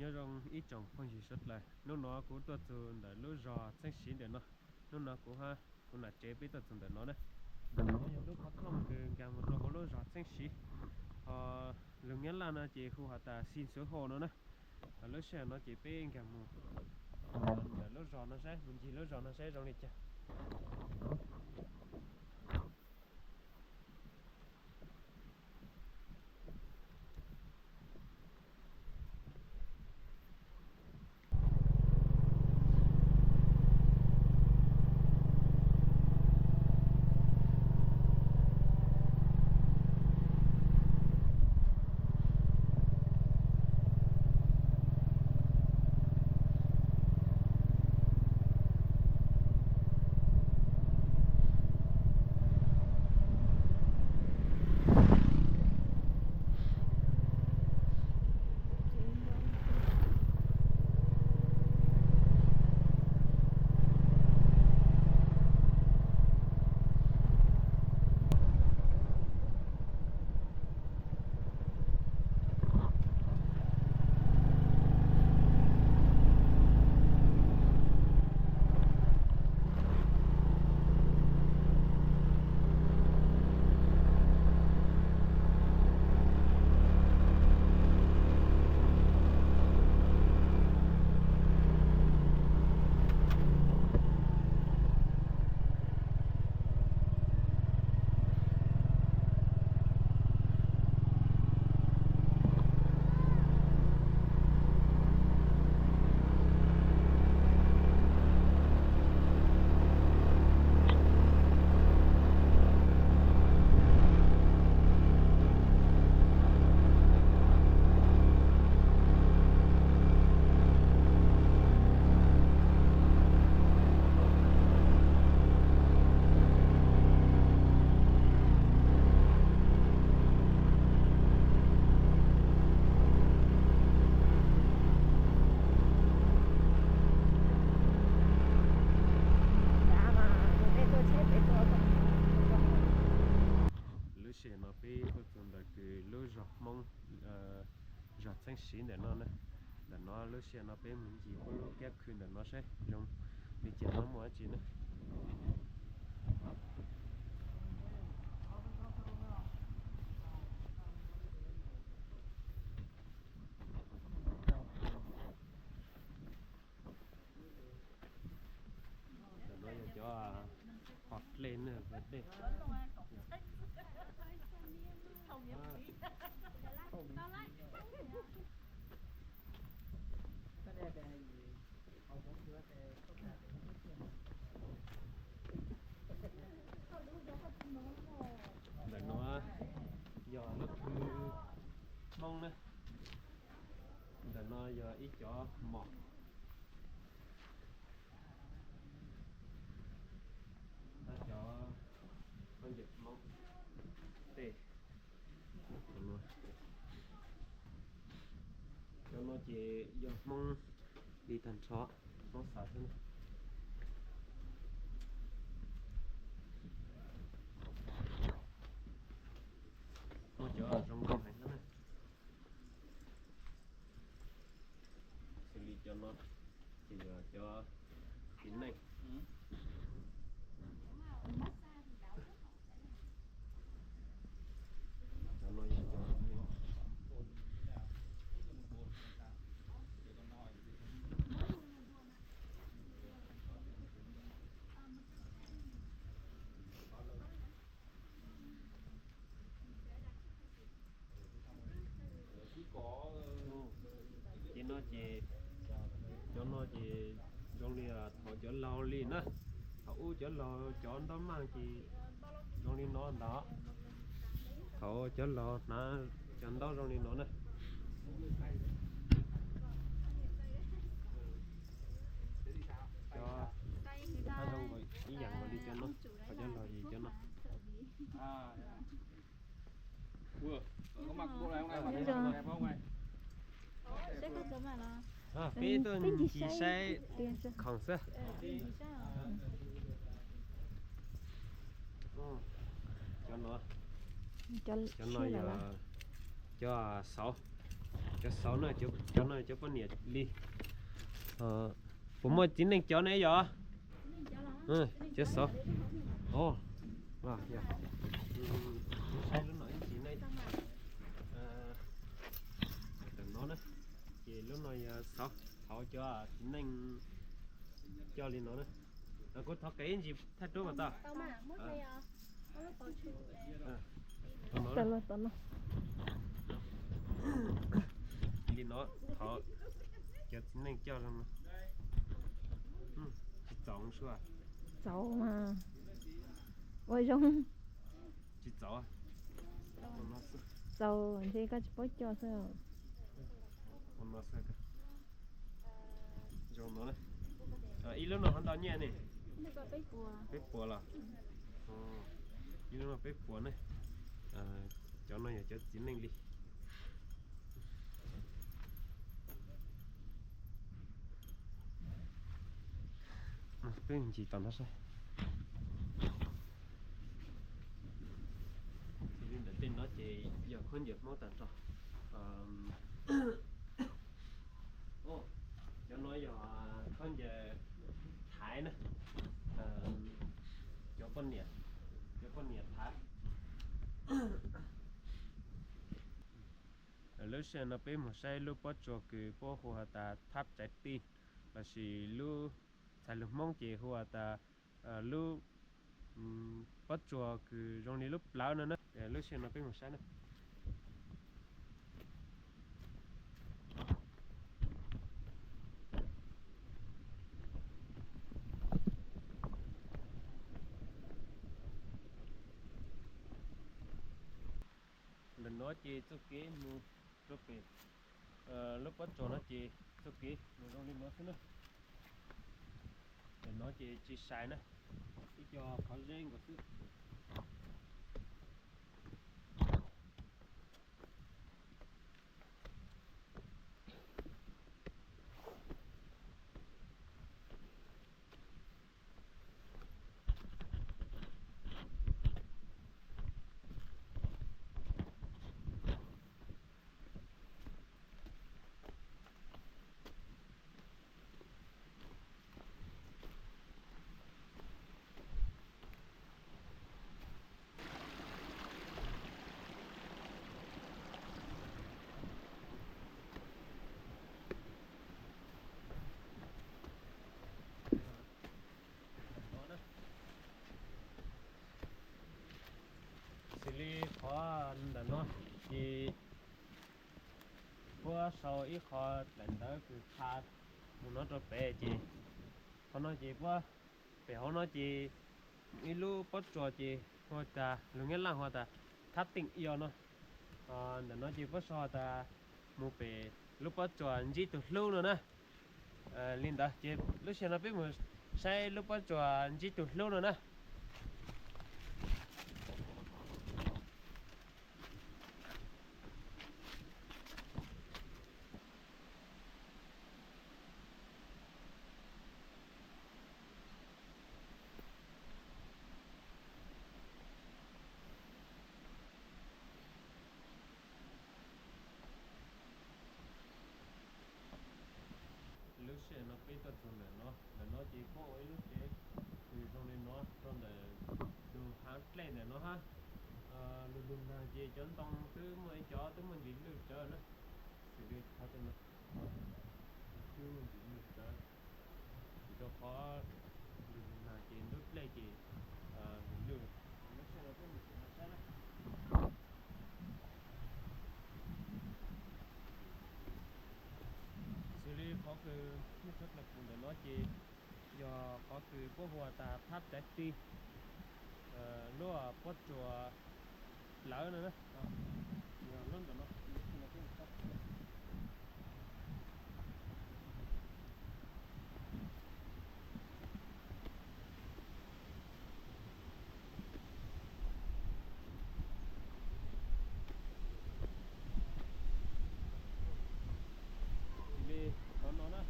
Nyob zoo ib tsoom phooj ywg suav dlawg, hnub no kuv tuaj txug ntawm lub zos Txheeb Siv ntawm no. Hnub no kuv hab kuv nam tsev peb tuaj txug ntawm no na. Ntawm no yog lub qhov thooj kws nkaag mus rua huv lub zos Txheeb Siv, ho lug Nyab Laj no ces hu has tas Xin Suav Hoo no na. Lub sij hawm no ces peb nkaag mus ntawm lub zos no saib, mus ncig lub zos no saib zoo li cas. Lub sij hawm no peb tuaj txug ntawm kws lub zos Hmoob, zos Txheeb Siv ntawm no na. Ntawm no lub sij hawm no peb mus ncig puab lub kab khw ntawm no saib zoo li cas, no muaj dab tsi na. Ntawm no yog cov hom dlej na, dlej. Ntawm no yog lub khw Hmoob na. Ntawm no yog ib cov mom. Cov khaub ncaws Hmoob tej. Cov no ces yog Hmoob li tag nrho, Hmoob xav xwb. Muaj cov zoo nkauj heev na. Xws li cov no ces yog cov txiv neej. Cov no yog cov txiv neej. Ces no ces, cov no ces zoo li thaum cov laug li na. Thaum ub cov laug cov ntaub maj ces zoo li no ntag. Thaum cov laug hnav cov ntaub zoo li no na. Cov hnav zoo ib yam nkaus li cov no, thaum cov laug ces cov no. Peb tuaj ncig saib khoom xwb. Cov no, cov no yog cov xauv. Cov xauv no, cov no cov poj niam li. Puas muaj txiv neej cov ne yog? Cov xauv. Saib lub no ib ntsis ne. Tam no na, ces lub no yog xauv, hauv cov txiv neej coj li no na. Kuv thov kev ib ntsis thaj duab mas tau. Li no, hauv cov txiv neej coj li no. Tsis txaus sua. Txaus mas. Ua zoo. Tsis txaus. Txaus ntshe koj tsis paub coj xwb. Zoo no, ib lub no ho ntau nyiaj ne? Peb puas los? Ib lub no peb puas ne. Cov no yog cov txiv neej li. Peb ncig tom no saib. Li ntawm tej no ces yog khaub ncaws Hmoob tag nrho. Cov no yog khaub ncaws Thaib na. Cov poj niam, cov poj niam Thaib. Lub sij hawm no peb mus saib lub pob tsuas kws puab hu has tas Thab Tsaiv Tij, lossis lub txhais lus Hmoob ces hu has tas lub pob tsuas kws zoo li lub plawv no na. Lub sij hawm no peb mus saib na. Ntawm no ces txoj kev mus rau pem lub pob tsuas no ces txoj kev mus zoo li no xwb na. Ntawm no ces tsis sai na, ib co qhov zeb nkaus xwb. Xws li qhov ntawm no ces puab sau ib qho daim ntawv kws qha mus no rau pem ces qhov no ces puab pem hauv no ces ib lub pob tsuas ces hu tas, lug Nyab Laj hu tas Thab Teej Io no. Ntawm no ces puab sau tas mus pem lub pob tsuas ntsib tug hlub no na. Li ntawd ces lub sij hawm no peb mus saib lub pob tsuas ntsib tug hlub no na. Lub sij hawm no peb tuaj txog ntawm no, ntawm no ces puab ua ib lub tsev kws zoo li no rau ntawm lug haav dlej ntawm no hab. Lug lug nag ces cov ntoo twb muaj ib cov twb muaj ntsis lwj tsawv na, xws li qhov twg no twb muaj ntsis lwj tsawv, rau qhov lug lug nag ces ntub dlej ces lwj. Xws li qhov kws nej tshawb plaws pum ntawm no ces yog qhov kws puab hu tas Thab Tsaiv Tij, lub pob tsuas plawv no na. Li qhov no na.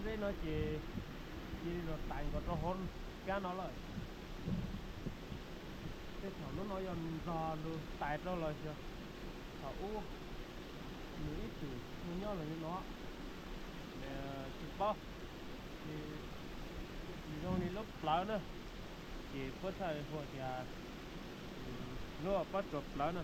Zeb no ces cia li los tais nkaus rau hauv kab no lawm. Tej thaum hnub no yog nrog lug tais rau los xyov thaum ub nws ib txwm nyob los li no tsis paub, ces nws zoo li lub plawv na, ces puab txhaj hu tias lub pob tsuas plawv na.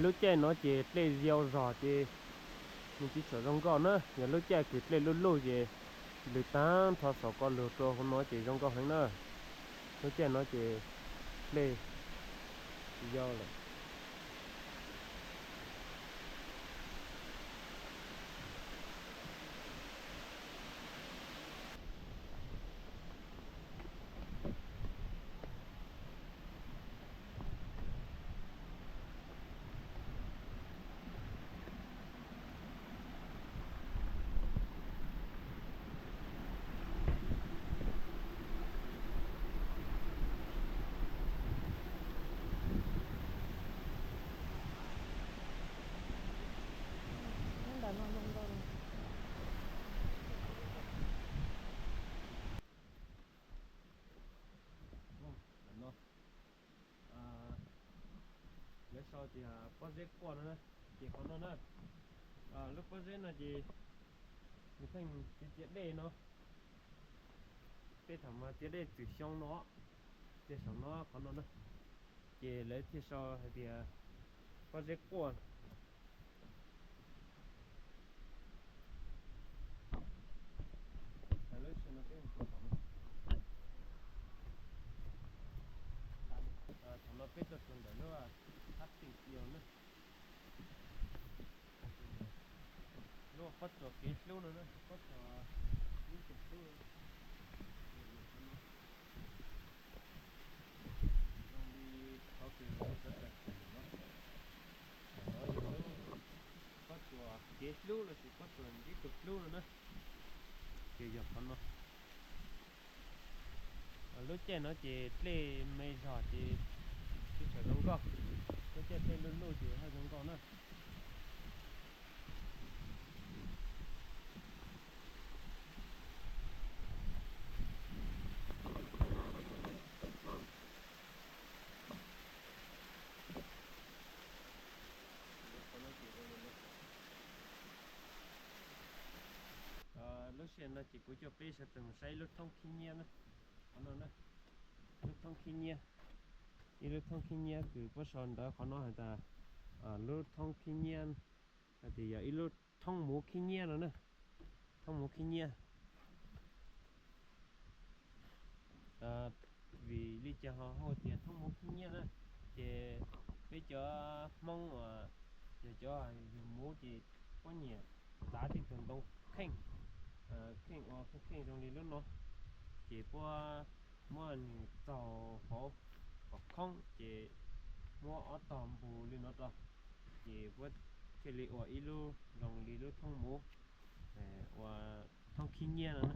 Lub caij no ces dlej yau zog ces nws tsis tshua zoo nkauj na. Yog lub caij kws dlej luj luj ces lwm tag nrho saum ko lug rau hauv no ces zoo nkauj heev na. Lub caij no ces dlej tsis yau lawm. Lawv sau tias pob zeb quaj no na, ces qhov no na, lub pob zeb no ces nws pheej txiav txiav dej no. Tej thaum mas txiav dej txwm xyoo no, txiav saum no qhov no na, ces lawv thiaj sau hais tias pob zeb quaj. Thaum no peb tuaj txog ntawm lub hab tim yog na, lub pob tsuas kev hlub no na, pob tsuas ib tug hlub. Zoo li qhov kws sawv daws pom no, no yog lub pob tsuas kev hlub lossis pob tsuas ib tug hlub no na, ces yog qhov no. Lub caij no ces dlej me zog ces tsis tshua zoo nkauj, lub caij dlej luj luj ces haj zoo nkauj na. Lub sij hawm no ces kuv coj peb sawv daws mus saib ib lub thoob khib nyiab na, qhov no na, lub thoob khib nyiab, ib lub thoob khib nyiab kws puab sau ntawv qhov no has tas lub thoob khib nyiab, hais tias yog ib lub thoob muv khib nyiab no na, thoob muv khib nyiab. Vim li cas ho hu tias thoob muv khib nyiab na, ces peb cov Hmoob uas yog cov yug muv ces puab nyiam tav tej tug ntoo kheej, kheej ua kheej zoo li lub no, ces puab muab nws txaug hauv qhov khoob ces muab ob tog npug li no rau, ces puab thiaj li ua ib lub zoo li lub thoob muv, ua thoob khib nyiab no.